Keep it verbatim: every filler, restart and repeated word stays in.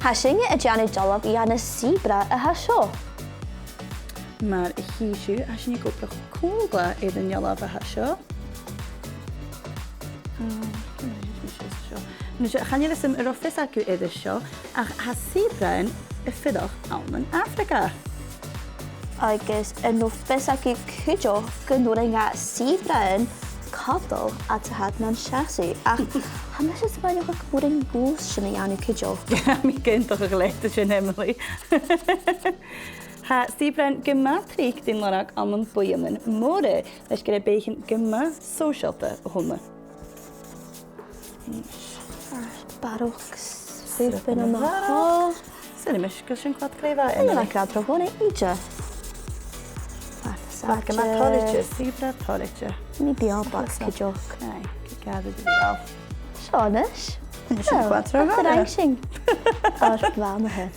Tha sinne a' dèanamh dealbh dha na sìobair a tha seo. Mar a chì sibh, tha sinne ag obrachadh còmhla air an dealbh a tha seo. Ah, chan eil fhios agam an robh fios agaibh air seo, ach tha sìobair a' fuireach ann an Afraga. Agus an robh fios agaibh cuideachd gun urrainn do sìobairean cadal fhad 's a tha iad nan seasamh? Ach tha mise a' smaoineachadh gun urrainn dhòmhsa sin a dhèanamh cuideachd. Tha mi cinnteach gu leòr air sin, Emily. Tha sìobairean gu math tric ri lorg ann am buidhnean mòra, leis gur e beathaichean gu math sòisealta a th' ann. Barrachd sìobair ann an seo. Saoilidh mise gu bheil sin cho craobh a th' ann. Tha e gu math craobh, tha e gu math toilichte. Bha e gu math toilichte, sìobair toilichte. Nì beul bog cuideachd. Aye, gu gairid a bhith. Seo a-nis. Sin cho craobh. Tha e gu math toilichte. Ach bha mi a'